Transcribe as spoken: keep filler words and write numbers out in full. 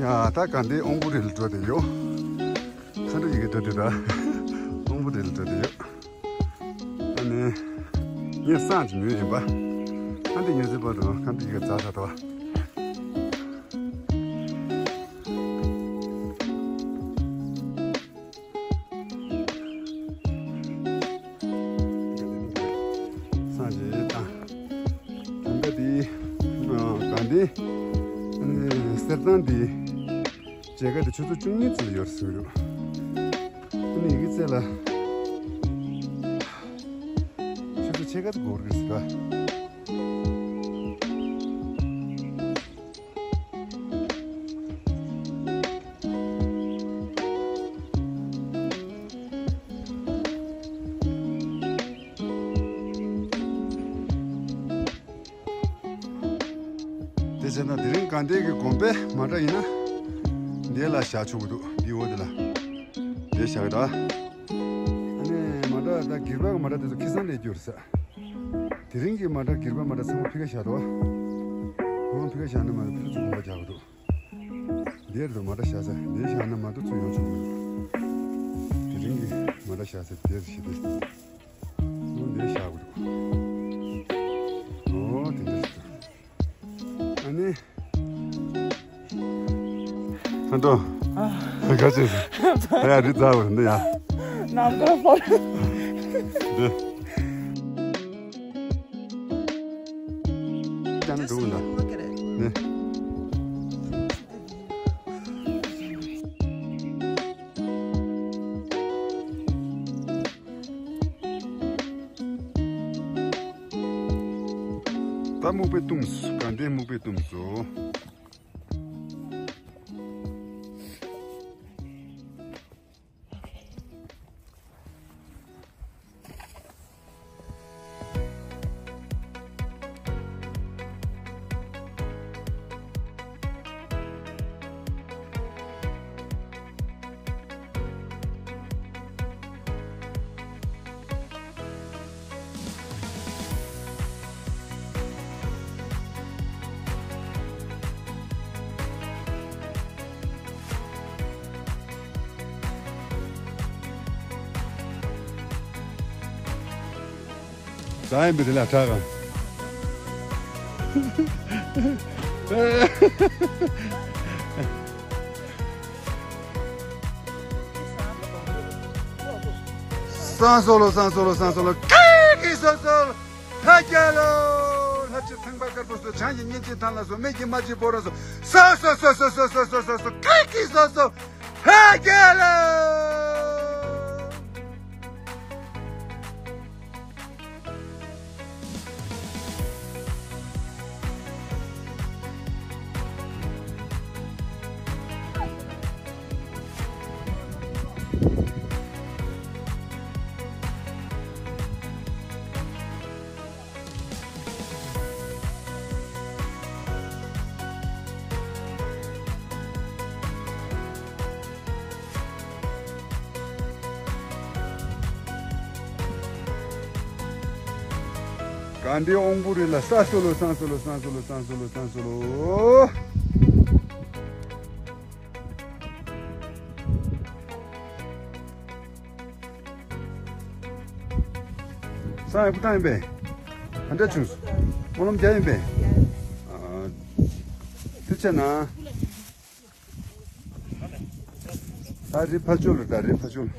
ཡ། ད་དགའ་ལྡན་དབང་པོ་རི་ལ་འགྲོ་བསྡད་ཡོད། མཁའ་འགྲོ་ཡི་གེ་འགྲོ་བསྡད་ད། དབང་པོ་རི་ལ་འགྲོ་བསྡད་ཡོད། ཨ་ནི། ངས་སང་ཅིག་ཉོས་ཡིན་པ། ཨ་འདི་ཉོས་ཚེ་བར་དུ་མཁའ་འགྲོ་ཡི་གེ་འཛག་ཚར་ཏོ། སང་ཅིག་ད། དེ་འདྲ་དེ། ཨ། དགའ་ལྡན། ཨ་ནི་གསེར་ཐང་དེ། མཇལ་ཁ་དེ་ཆུ་ཚོད་བཅུ་གཉིས་ཙམ་ལ་ཡོད་ཟེར་གྱི་འདུག་ཨ་ནི་ཡི་གེ་ཚད་ལ། ཆུ་ཚོད་ཕྱེད་ཀ་ཙམ་འགོར་གྱི་རེད་ཟེར་ག་དེ་བྱས་ན་དེ་རིང་དགའ་ལྡན་གྱི་དགོན་པའི་མ་འདྲ་ཡིན་ན། འདི་ལ་བཞག་ཆོག་གི་འདུག་འདི་འོག་དེ་ལ། འདི་བཞག་གི་ད། ཨ་ནི་མ་འདྲ་ད་སྒེར་པ་གི་མ་འདྲ་དེ་ཚོ་ཁེ་བཟང་ལས་རྒྱུ་རེད་ཟེར། དེ་རིང་གི་མ་འདྲ་སྒེར་པ་མ་འདྲ་ཚང་མ་ཕི་ག་བཞག་འདུག་ཁོང་ཕི་ག་བཞག་ན་མ་ཕུ་ཚུགས་གོམ་པ་རྒྱག་གི་འདུག་འདིར་དུ་མ་འདྲ་བཞག་ས་འདིར་བཞག་ན་མ་འདྲ་ཚུར་ཡོང་ཆོག་གི་འདུག་དེ་རིང་གི་མ་འདྲ་བཞག་ས་དེར་ཞིག་དེ། ཨོ་འདིར་བཞག་གི་འདུག་ཨོ་དེ་འདྲ་ཞིག་འདུག་ཨ་ནི། ཨ་འགྲོ། ཨ། ག་ཅི། ཨ་ཡ་རི་རྩ་བར་འདི་ཡ། ནམ་མཁའ་ཕོར། འདི། ཅང་འགྲོ་གི་འདུག་ནི། ད་སྨུག་པས་བཏུམས་སོ། དགའ་ལྡན་སྨུག་པས་བཏུམས་སོ། ད་ཡིན་པའི་དེ་ལ་གྲགས་ག་སང་སོ་ལོ། སང་སོ་ལོ། སང་སོ་ལོ། ཀི་ཀི་སོ་སོ། ལྷ་རྒྱལ་ལོ། ལྷ་ཆེན་ཚངས་པ་དཀར་པོ་སོགས། བྱང་གི་གཉན་ཆེན་ཐང་ལ་སོགས། སྨད་ཀྱི་རྨ་ཆེན་ཕོ་རོག་སོགས། སོ་སོ་སོ་སོ། ཀི་ཀི་སོ་སོ། ལྷ་རྒྱལ་ལོ། དགའ་ལྡན་དབང་པོ་རི་ལ། ས་སོ་ལོ། སང་སོ་ལོ། སང་སོ་ལོ། སང་སོ་ལོ། སང་སོ་ལོ། སང་ཡག་པོ་བཏང་ཡིན་པས། ག་འདྲ་བྱུང་། སྨོན་ལམ་རྒྱག་ཡིན་པས། ཨ། དེ་བྱས་ན། ད་རི་ཕ་ཆོལ་ལ། ད་རི་ཕ་ཆོལ།